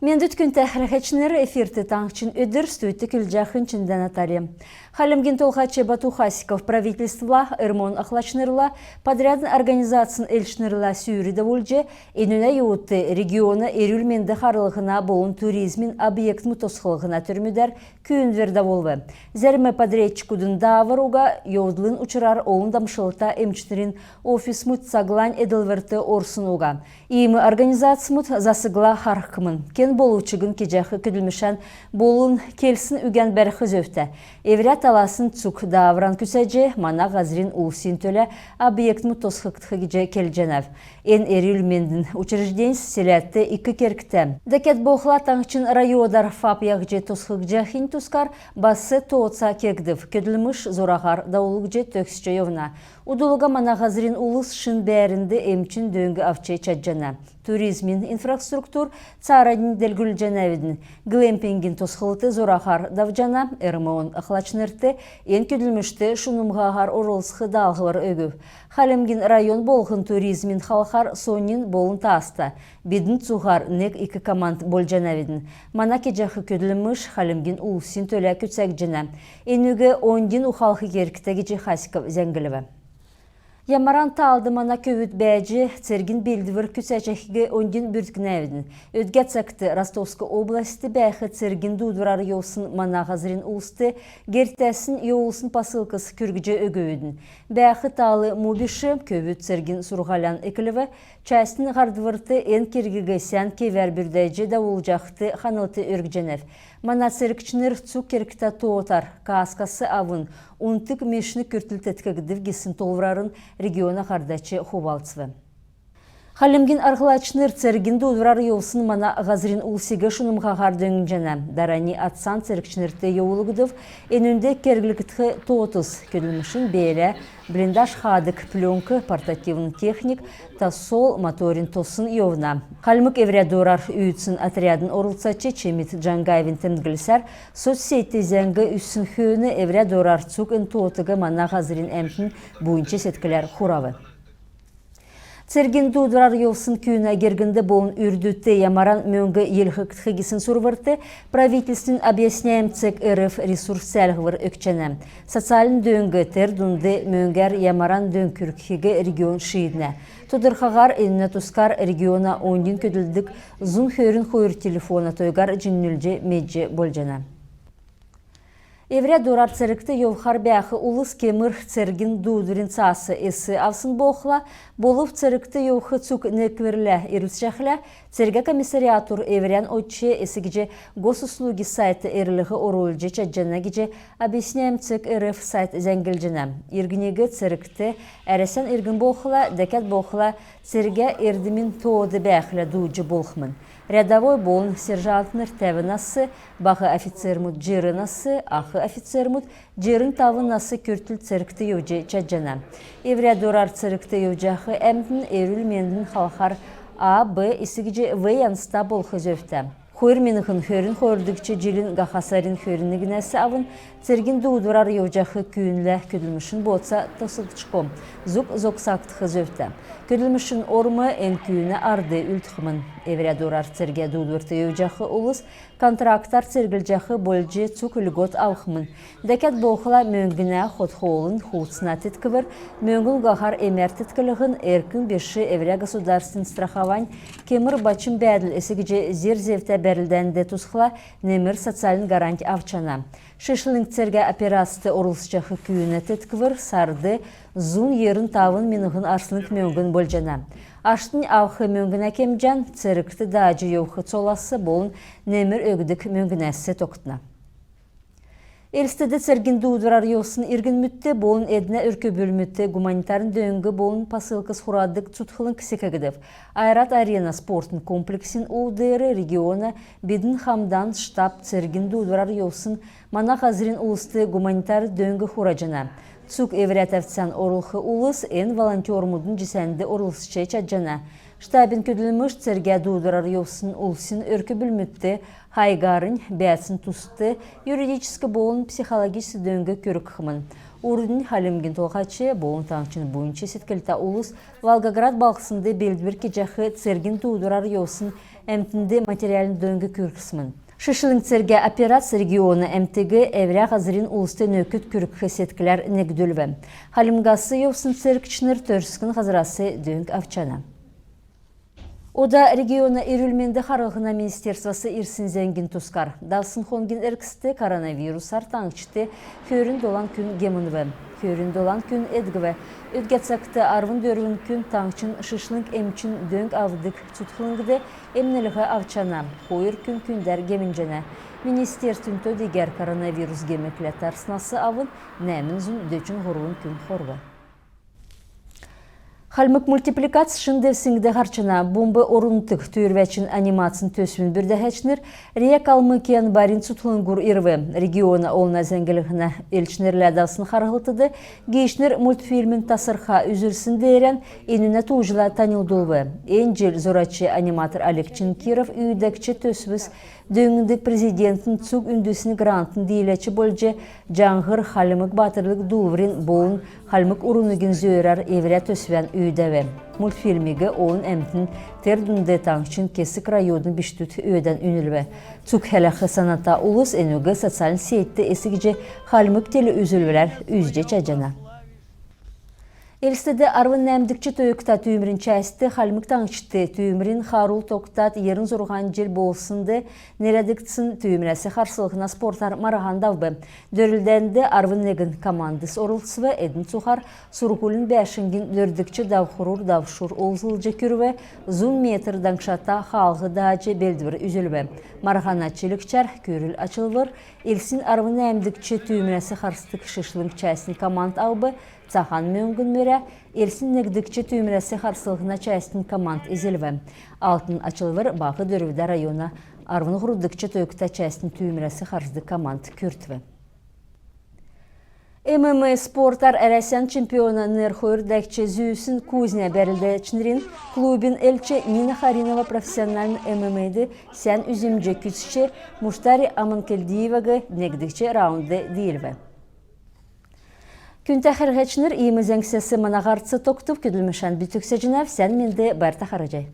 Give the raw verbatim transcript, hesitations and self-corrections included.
Мендвт, күндтә хәләһәчнр! Эфирт «Таңһчин өдр», студьд көдлҗәхнь Чиндә Наталья. Хальмгин Толһач Бату Хасиков правительствла, РМО-н ахлачнрла, подрядн организацин элчнрлә сүүр давулҗ, энүнә йовудт региона эрүл-менд харлһна болн туризмин объектмуд тосхлһна төрмүдәр күүндвр давулв. Зәрм подрядчикудын даавр уга, йовдлын учрар олн дамшлта эмчнрин офисмуд цаглань эдлврт орсн уга. Иим организацмуд засгла харһхмн. Кен болв чигн кеҗәх көдлмшән болн келсн үгән бәрх зөвтә. Эврә таласн цуг даавран күцәҗ, мана һазрин улсин төлә объектмуд тосхгдх гиҗ келҗәнәв. Эн эрүл-мендин учрежденьс селәдт ик кергтә. Дәкәд болхла таңһчин районар ФАП яһҗ тосхгдҗахин тускар бас тооца кегдв. Көдлмш зураһар давулгдҗ төгсҗ йовна. Удл уга мана һазрин улс шин бәәрнд эмчин дөң авч чадҗана. Туризмин инфраструктур цааранднь делгрүлҗәнәвидн. Глэмпингин тосхлт зураһар давҗана. РМО-н ахлачнрт эн көдлмшт шунмһаһар орлцх даалһвр өгүв. Хальмгин район болһн туризмин халхар соньн болн тааста. Бидн цуһар нег ик команд болҗанавидн. Мана кеҗәх көдлмш Хальмгин улсин төлә күцәгдҗәнә. Энүг оньдин ухалх кергтә гиҗ Хасиков зәңглв. Ямаран таалд мана көвүд бәәҗ, цергин белдвр күцәҗәхиг оньдин бүрткнәвидн. Өдгә цагт Ростовск областьд бәәх цергин дуудврар йовсн мана һазрин улст гертәсн йовулсн посылкс күргҗ өгүвидн. Бәәх таал му биш, көвүд цергин сурһулян эклв. Частин һардврт эн кергиг сән кевәр бүрдәҗ давулҗахд ханлт өргҗәнәв. Мана цергчнр цуг кергтә тоотар, каскас авн унтдг мишн күртл теткгдв гисн тоолврарн региона һардач хувалцв. Хальмгин арһлачнр цергин дуудврар йовсн мана һазрин улсиг шунмһаһар дөңнҗәнә. Дарани ацан цергчнрт йовулгдв. Энүнд керглгдх тоотс: көдлмшин беелә, блиндаж хаадг пленк, портативн техник, тосол, моторин тосн йовна. Хальмг эврә дурар үүдсн отрядин орлцач Чемид Джангаевин темдглсәр, соцсетьд зәңг үзсн хөөн эврә дурар цуг эн тоотыг мана һазрин әмтн буйнч седкләр хурав. Цергин дуудврар йовсн күүнә гергнд болн үрдүдт ямаран мөңг йилһгдх гисн сурврт правительствин «Объясняем цег рф» ресурс цәәлһвр өгчәнә. Социальн дөң, тер дунд мөңгәр ямаран дөң күргхиг регион шииднә. Тодрхаһар энүнә тускар региона оньдин көдлдг зун хөрн хойр телефона тойгар җиңнүлҗ медҗ болҗана. Эврә дурар цергт йовхар бәәх улс кемр цергин дуудврин цаас эс авсн болхла, болв цергт йовх цуг некврлә ирлцҗәхлә, цергә комиссариатур эврән одч эс гиҗ Госуслуги сайтд эрлһ орулҗ чадҗана гиҗ «Объясняем цег рф» сайт зәңглҗәнә. Иргниг цергт Әрәсән иргн болхла, дәкәд болхла цергә эрдмин тоод бәәхлә дуудҗ болхмн. Рядовой болн сержантнр тәвн нас, баһ офицермүд җирн нас, ах офицермүд җирн тавн нас күртл цергт йовҗ чадҗана. Эврә дурар цергт йовҗах әмтн эрүл-мендин халхар А, Б эс гиҗ В янзта болх зөвтә. Хойр миңһн хөрн хойрдгч җилин һаха сарин хөрн негнәс авн цергин дуудврар йовҗах күүнлә көдлмшин бооца тосхгдшго, зуг зогсагдх зөвтә. Көдлмшин орм эн күүнә ард үлдхмн. Эврә дурар цергә дуудврт йовҗах улс контрактар церглҗәх болҗ цуг льгот авхмн. Дәкәд болхла мөңгнә, хот-хоолын, хувцна тетквр, мөңгн угаһар эмәр тетклһн, эрк биш эврә государствин страховань, кемр бачм бәәдл эс гиҗ зер-зевтә бәрлдәнд тусхла, немр социальн гаранть авчана. Шишлң цергә операцд орлцҗах күүнә тетквр сард зун йирн тавн миңһн арслң мөңгн болҗана. Аштнь авх мөңгнә кемҗән цергт дааҗ йовх цолас болн немр өгдг мөңгнәс тогтна. Элстд цергин дуудврар йовсн иргнмүдт болн эднә өрк-бүлмүдт гуманитарн дөң болн посылкс хурадг цутхлң секгдв. «Ойрат Арена» спортын комплексин ул деер региона «Бидн хамдан» штаб цергин дуудврар йовсн мана һазрин улст гуманитар дөң хураҗана. Цуг эврә тәвцән орулх улс эн волонтермудын җисәнд орлцҗ чадҗана. Штабин көдлмш цергә дуудврар йовсн улсин өрк-бүлмүдт хайгарнь, бәәцин туст юридическ болн психологическ дөң күргхмн. Урднь Хальмгин Толһач болн таңһчин буйнч седклтә улс Волгоград балһснд белдвр кеҗәх цергин дуудврар йовсн әмтнд материальн дөң күргсмн. Шишлң цергә операц региона әмтиг эврә һазрин улст нөкд күргх седкләр негдүлв. Хальмгас йовсн цергчнр төрскн һазрас дөң авчана. Ода региона эрүл-менд харлһна министерствас ирсн зәңгин тускар. Давсн хонгин эргцд коронавирусар таңһчд хөрн долан күн гемнв, хөрн долан күн эдгв. Өдгә цагт арвн дөрвн күн таңһчин шишлң эмчин дөң авдг цутхлңд эмнлһ авчана, хойр күн күндәр гемнҗәнә. Министерствин то-дигәр коронавирус гем экләд тарснас авн нәәмн зун дөчн һурвн күн хорв. Хальмг мультипликац шин девсңд һарчана. «Бумб орн-нутг» түүрвәчин анимацин төсвин бүрдәһәчнр РИА «Калмыкия» барин цутхлңгур ирв. Региона олна зәңгллһнә элчнрлә давсн харһлтд гиичнр мультфильмин тасрха үзүлсн деерән энүнә тууҗла таньлдулв. Эн җил зурач-аниматор Олег Чинкиров үүдәгч төсвс дөңндг президентин цуг үндсни грантын дииләч болҗ, «Җаңһр» хальмг баатрлг дуулврин болн хальмг урн үгин зөөрәр эврә төсвән үүдәв. Мультфильмиг олн әмтн, тер дунд таңһчин кесг района бичкдүд өөдән үнлв. Цуг хәләх саната улс энүг социальн сетьд эс гиҗ хальмг телеүзүлврәр үзҗ чадҗана. Элстд арвн нәәмдгч тойгта түүмрин частьд Хальмг Таңһчд түүмрин харул тогтад йирн зурһан җил болснд нерәдгдсн түүмрәс харслһна спортар марһан давв. Дөрлдәнд арвн негн командс орлцв. Эдн цуһар сурһулин бәәшңгин дөрвдгч давхрур давшур олзлҗ күрв, зун метр даңшата хаалһ дааҗ белдвр үзүлв. Марһана чилгчәр күрл ачлвр Элстин арвн нәәмдгч түүмрәс харсдг шишлң частин команд авв, цаһан мөңгн мөрә Элстин негдгч түүмрәс харслһна частин команд эзлв. Алтн ачлвр Баһ Дөрвдә района арвн һурвдгч тойгта частин түүмрәс харсдг команд күртв. ММА спортар Әрәсән чемпиона нер хойр дәкҗ зүүсн кузня бәрлдәчнрин клубин элч Нина Харинова профессиональн ММА-д сән үзмҗ күцҗ Муштари Аманкельдиеваг негдгч раундд диилв. Күндтә хәләһәчнр, иим зәңгсәс мана һарц тогтв. Көдлмшән би төгсәҗәнәв. Сән менд, байрта харһий.